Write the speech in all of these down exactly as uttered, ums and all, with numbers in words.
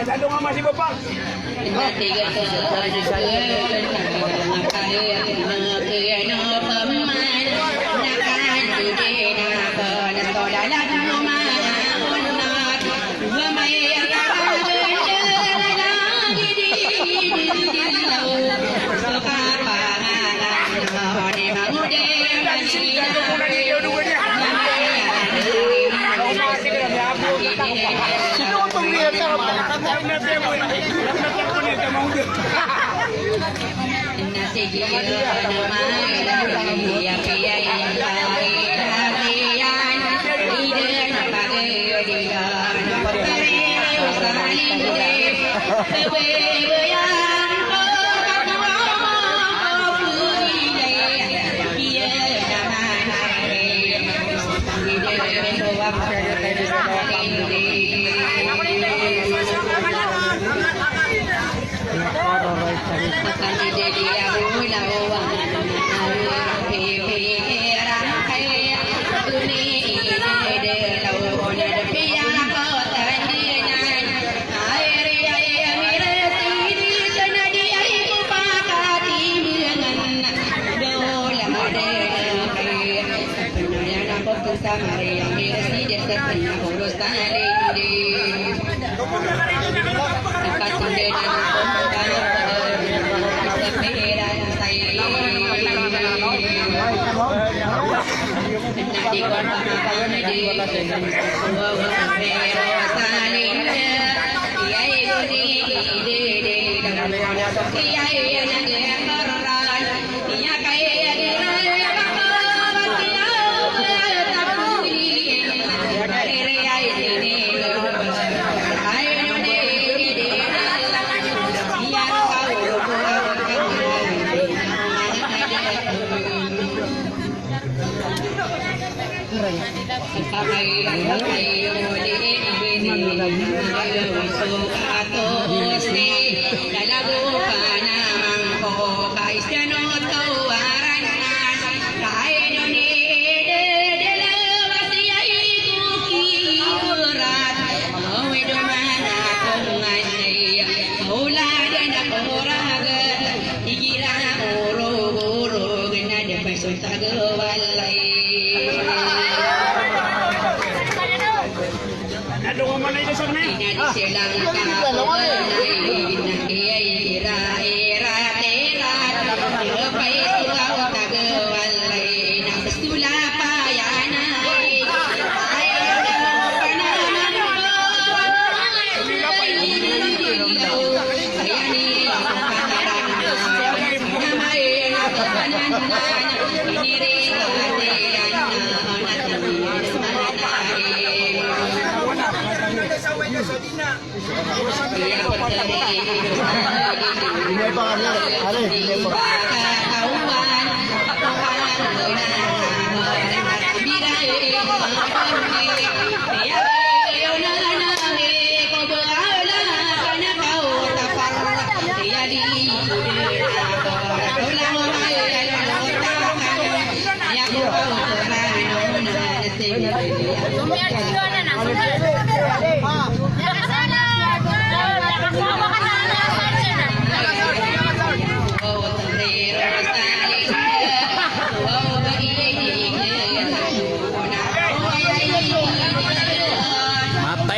Sado nga masi bapa. Matay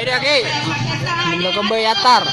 dia, Ki. Indo ko mbayatar.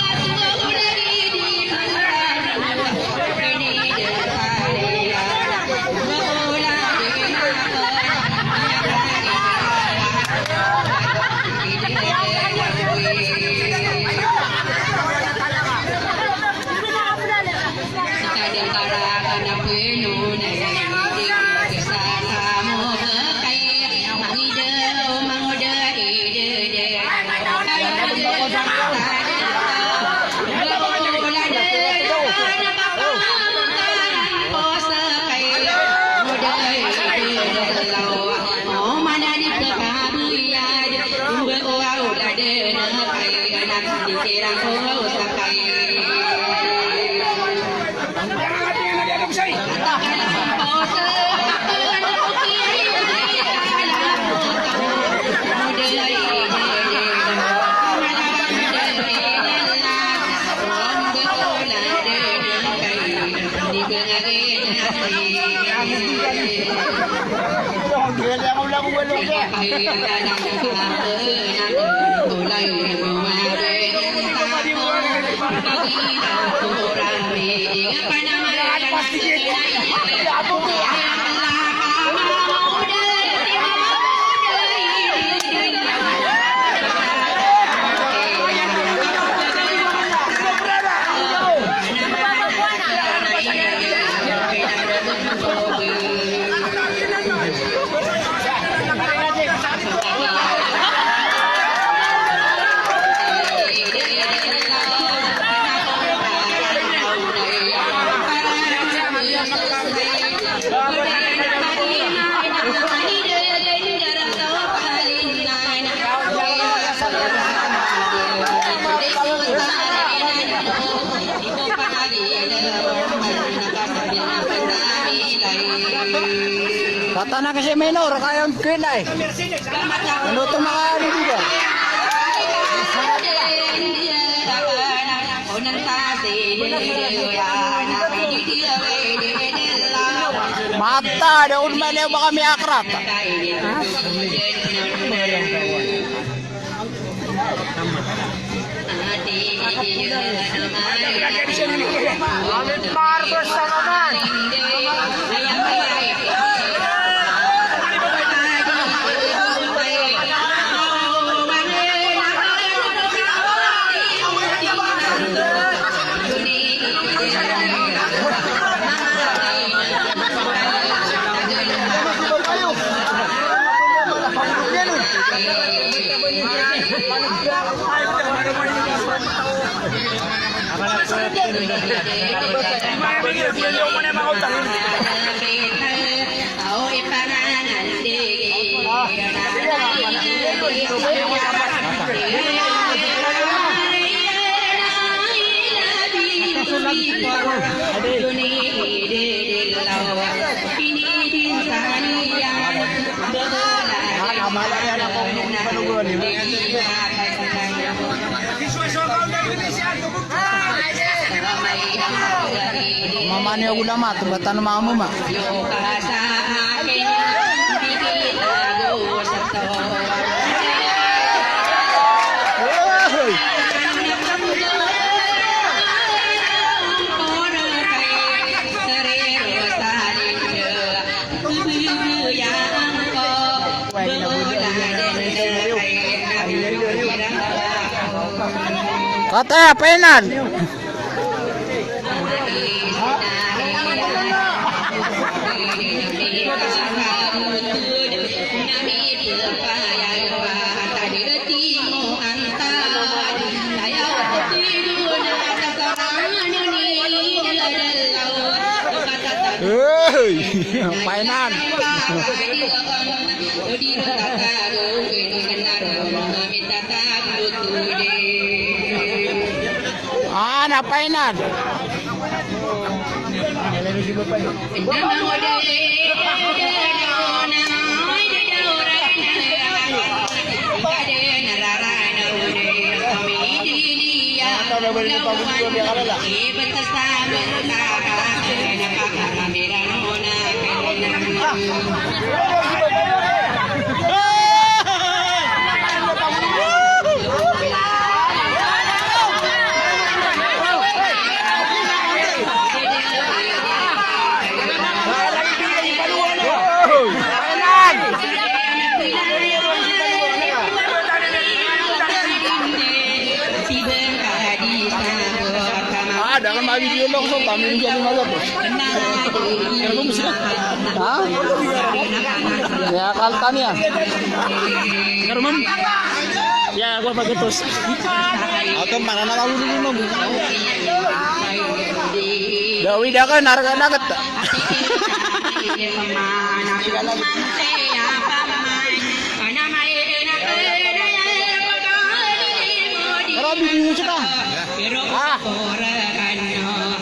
Kata na kasi minor, kaya ang kinay. Ano ito mga ano dito? Mata, da un mali ba kami akrat? Ha? Mama niyo gula ma, tubatan mo mama. Kata painan. Hey, painan. Ah, na painan. Ah, da ka ma-video mo ko, so kami di kami malapos. Ha? Ya, kaltan ya. Karman. Ya, gua pagetos. Ako, mana na lalu dulu mo. Dawi da ka, narga nagat. Grabe, di mo siya ka. Ah.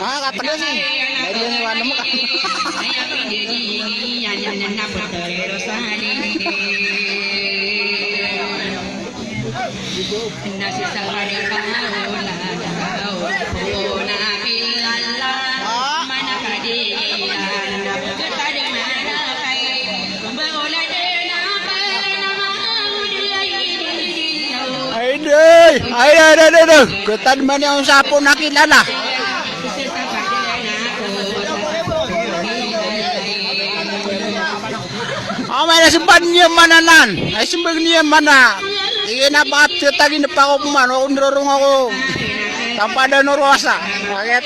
Ah, kataga si. Dari yang mana mo ka? Ay, ay, ay, ay, ay. Katadman iyan sa apo na kilala. Amay na sembag niyan man anan. Ay, sembag niyan man a. Iyan a ba, tiyatagin pa ako man, ako nrorong ako. Tampada no rowasa. Bakit?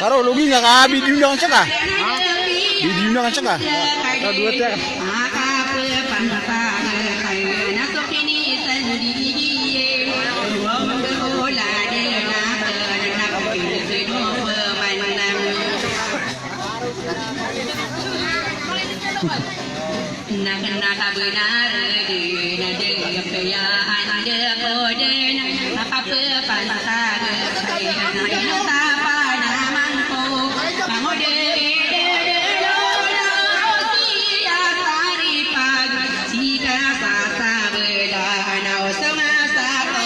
Karo, logi nga ka, bidi undangan seka. Bidi undangan seka. Ka dua tiyan.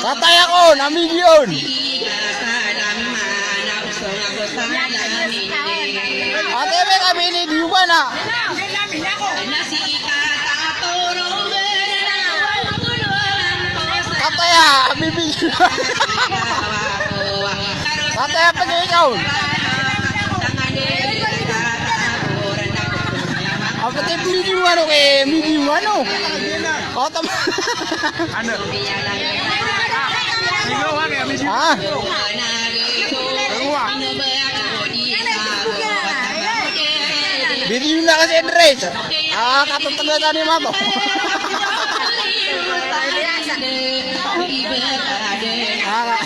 Kataya ko, namigiyon. Ate, be, kami ni Diwa na. Kataya, bibi. Kataya, pag ikaw. Apa te, bibi mo ano, eh, bibi mo ano. O, tama. Ano? Ha? Bidi na kasi address. Ah, katatagatan ni Mato. Ah,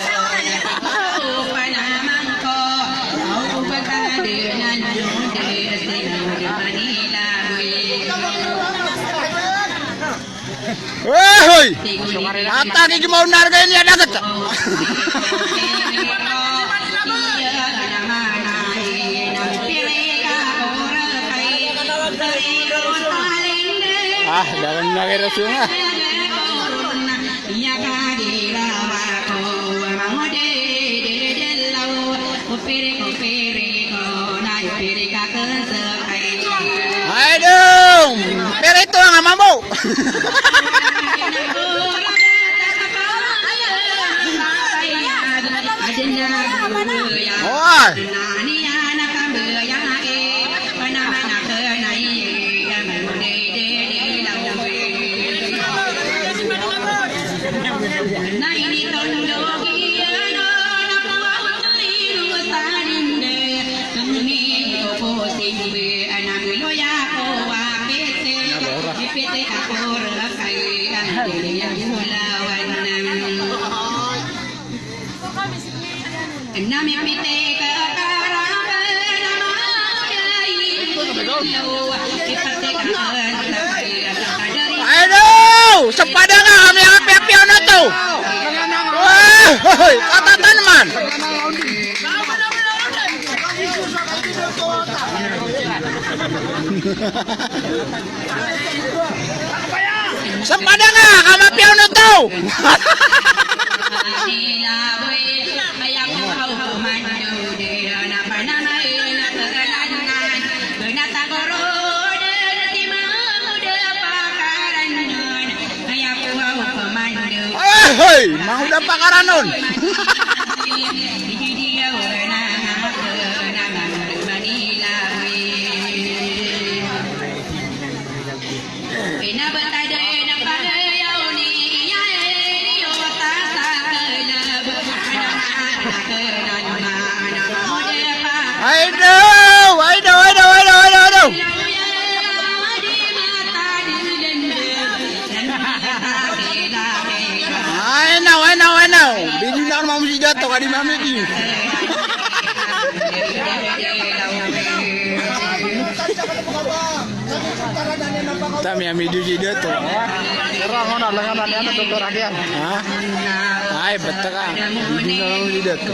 Hoy, hoy! Ata ki gimaw na arga ini a dagat. Ah, dagan na kay Rasul na. Ay, dong! Pirito nga mambo! Oy! Ay, no! Sa Padang a, kami a piyapiya oto. Wah, hoy, katataneman. Sa Padang a, kami a piyapiya oto. Ay, hoy, mangoda pakaranon. Ay daw! Ay daw! Ay daw! Ay daw! Ay daw! Ay naw, ay naw, ay naw. Bidi na ako mambo si Dato, kadi mami di. Tami ami di si Dato. Ira ngona langan ani ano, doktor Agian. Ha? Ay, bata ka. Bidi na ako mambo si Dato.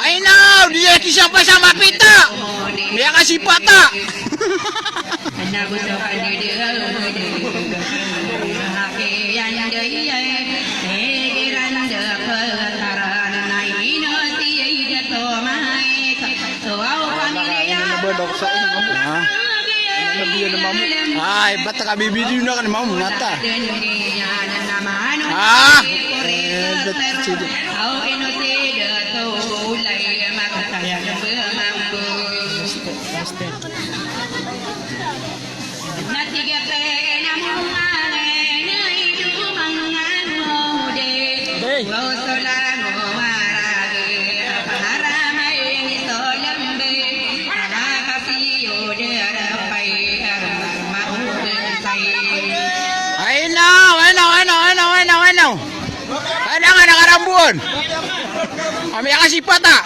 Ay, naw, di iya kisiyapa sa mapita. Miyakasipata. Ha? Ay, ba't ka bibidyo na ka ni Mamu, nata? Ha? Eh, ba't sige. Ay, naw, ay, naw, ay, naw. Ay, naw, ay, naw, ay, naw. Ay, naw, ay, naw, karambon. Ami ang asipata.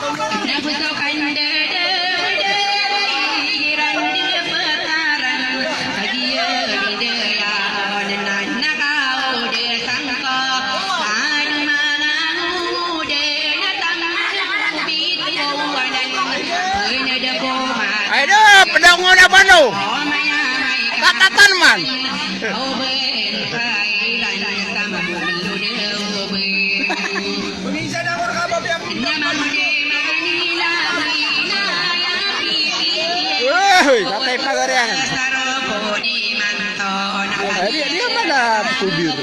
Ay, do, pd ako na ba, no? Katatan man. Uy, patay pa gariyan. Ay, di, di man na kubir.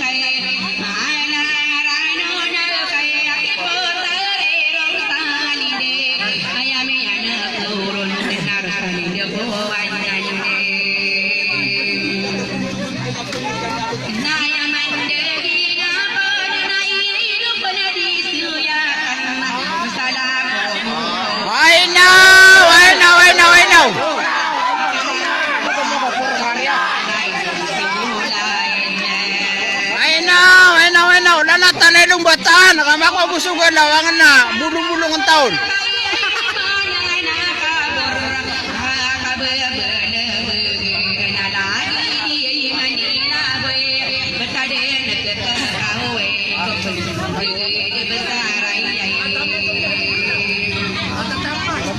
Ay, naw, ay, naw, ay, naw, ay, naw. Ay, naw, ay, naw, ay, naw. Lanatan ay lombataan. Kama ko gusto ko lawangan na. Bulong-bulong ang taon.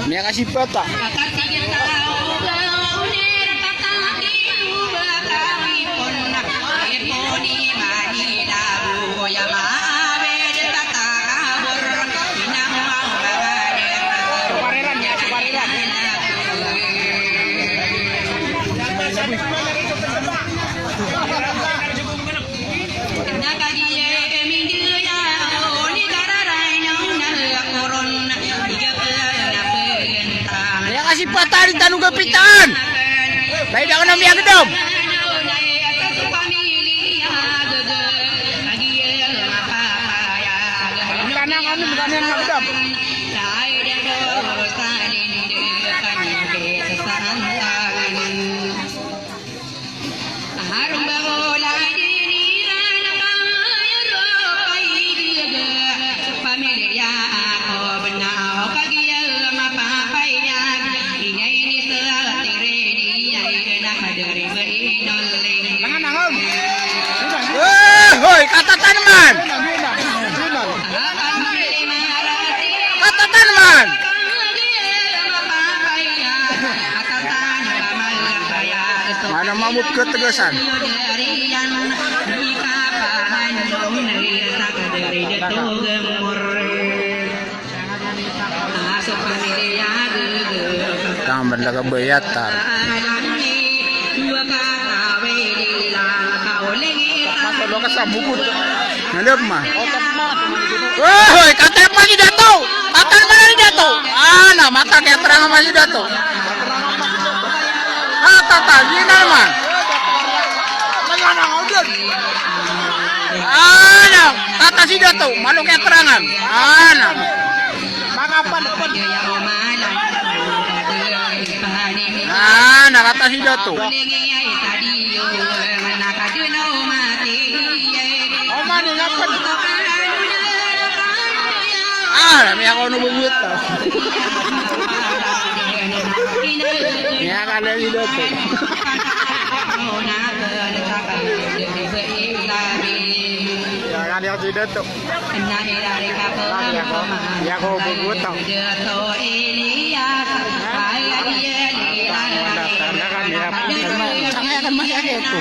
Miyakasipata. Miyakasipata di tano gapitaan. Bay da kano miyagdam. Tanang ano, tanang magdam. Eh, hoy, katatan man. Katatan man. Mana mamut ketegasan. Tang banda ka bayat, tar. Masa lo ka sa bukut. Nandap ma. Oh, hoy, kata pa si Dato. Kata pa si Dato. Ah, na, maka kaya terang ma si Dato. Ah, tata, di na ma. Ano, tata si Dato, malo kaya terangan. Ano. Ano, tata si Dato. Ah, na, miyakono bobot. Iya, kala si Dato. Iya, kala si Dato. Iya, ko bubuto. Tangay akan masakit to.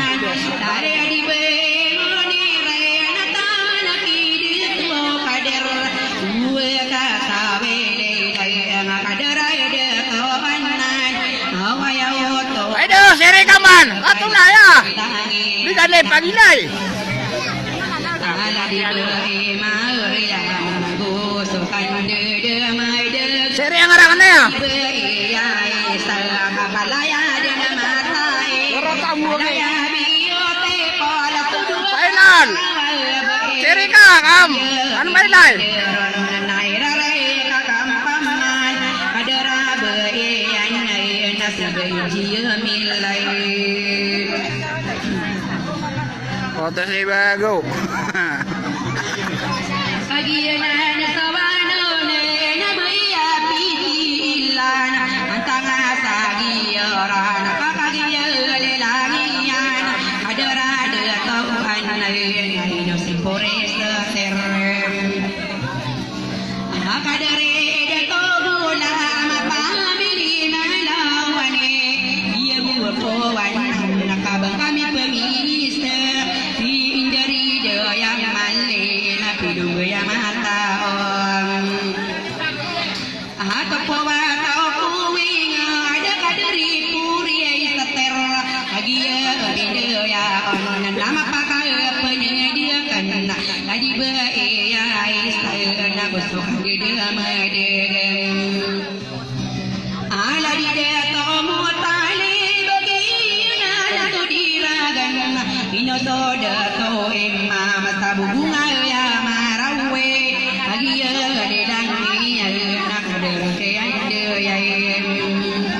Ay, do, sere ka man. Ato na, ya. Di ka na ipagilay. Sere ang arak na, ya. Ora ka mo, okay. Final. Sere ka, kam. Ano ba ilay? Oto si Bago.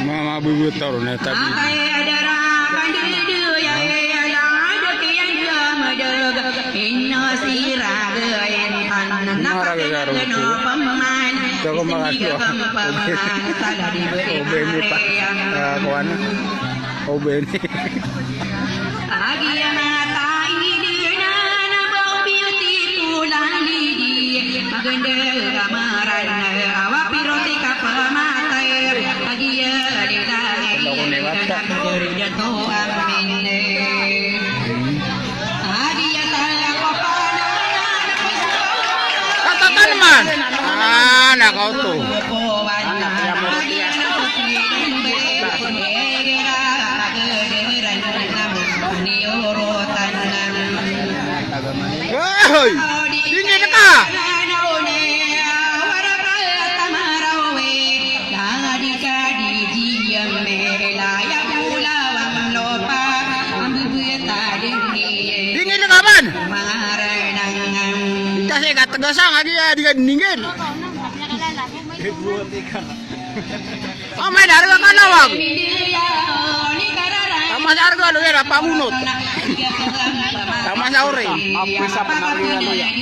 Mama bubuto na tabi. Mara ga garo tu. Toko makaslo. Obe ni pa. Ah, kuwan. Obe ni. Katataneman. Ah, nakaoto. Hoy! Dingil ka! Dingil ka man! Kasi kategasan ka di, di ka dingil. Amay na arga ka nawag. Taman sa arga lo, ira pangunot. Taman sa ori. Mapisa pa na rin ano yan.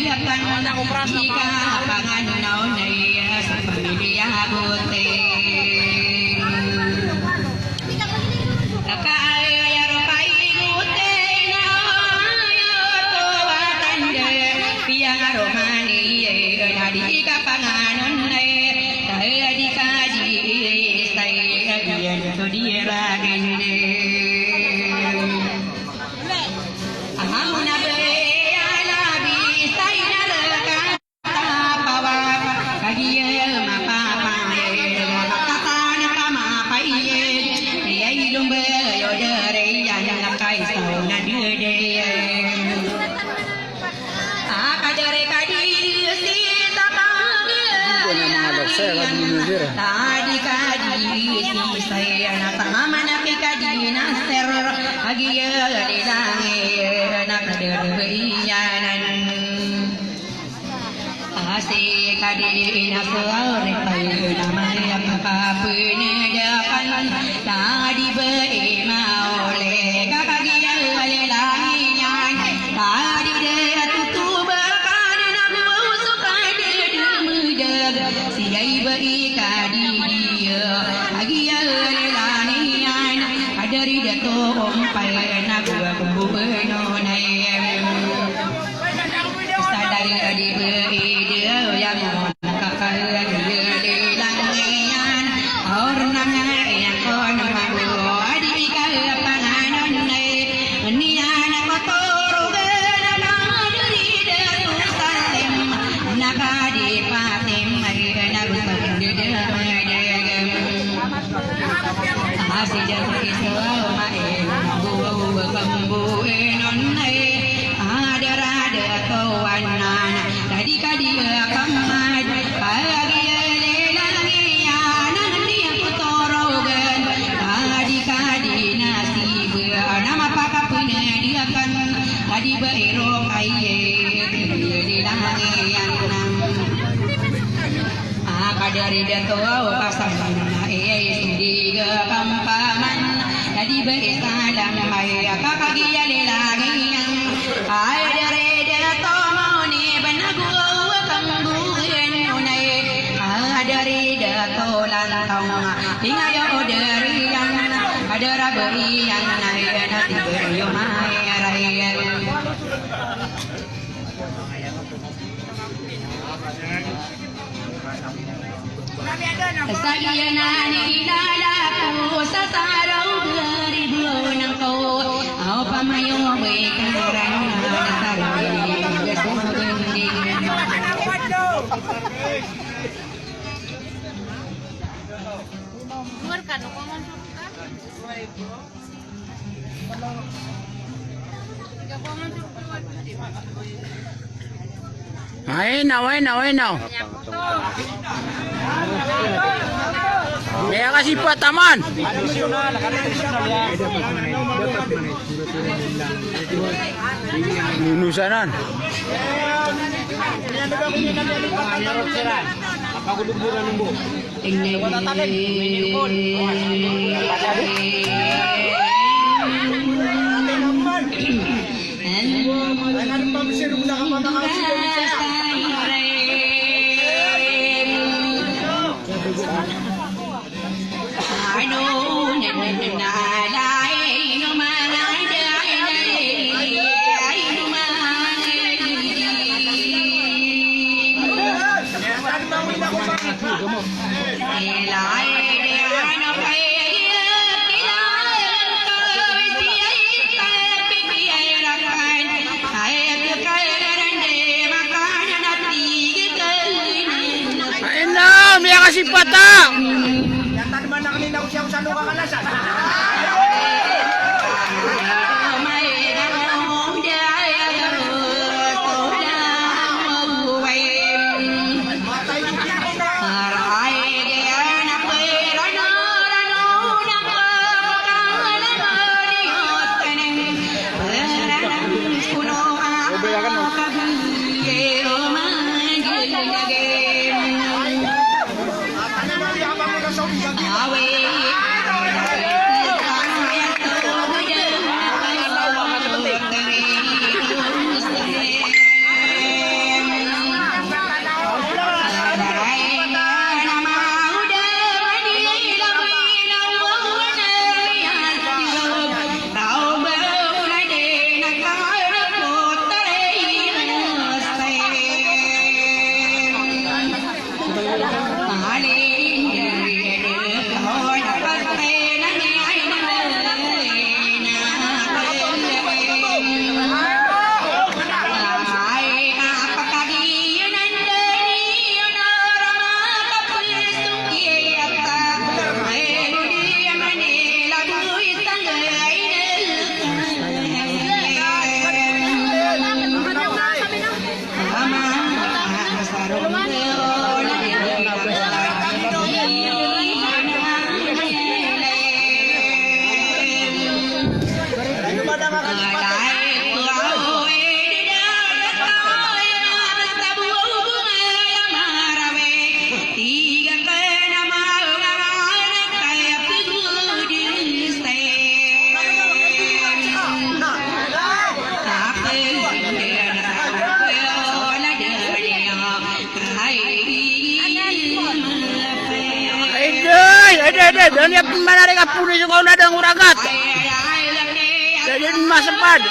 Dari dato ompay na gua kumbu no nai. Sadari adi beri dia yang kakaya di langian. Ornang yang kono mabu adi ika panganon nai. Niyan ako torogan na dari dato salim. Na kadi patim ay na gusang dada madagam. Asi da iso main buwa kambuin onay. Adara da kawanan. Kadi kadi kamad. Kadi lelangyan. Nangni kotorogan. Kadi kadi nasib. Nama pakapinadiakan. Kadi ba irok aye. Kadi lelangyan. A, kadari dato, o, kasaman na, e, e, sindi ga kampaman. Dadi ba, e, salam, ay, a, kakagiya lelangyan. Ay, dari dato, mawni, banago, o, kambugan, o, nay. A, dari dato, lantong, a, ingayo, o, dari yan, a, dara ba iyan, ay, na, di ba, yo, may, a, rayan. Sa giyanan i lalaku sa saraw garibo nangko, aw pamayo bay karana na saraw i gasong ganding. Ay, naw, ay, naw, ay, naw. Miyakasipat aman. Nunusanan. Ay, na, miyakasipat a. Ay, day! Dede, dede, dani a pimanarik a polis ko na da ngoragat. Dede, masapad.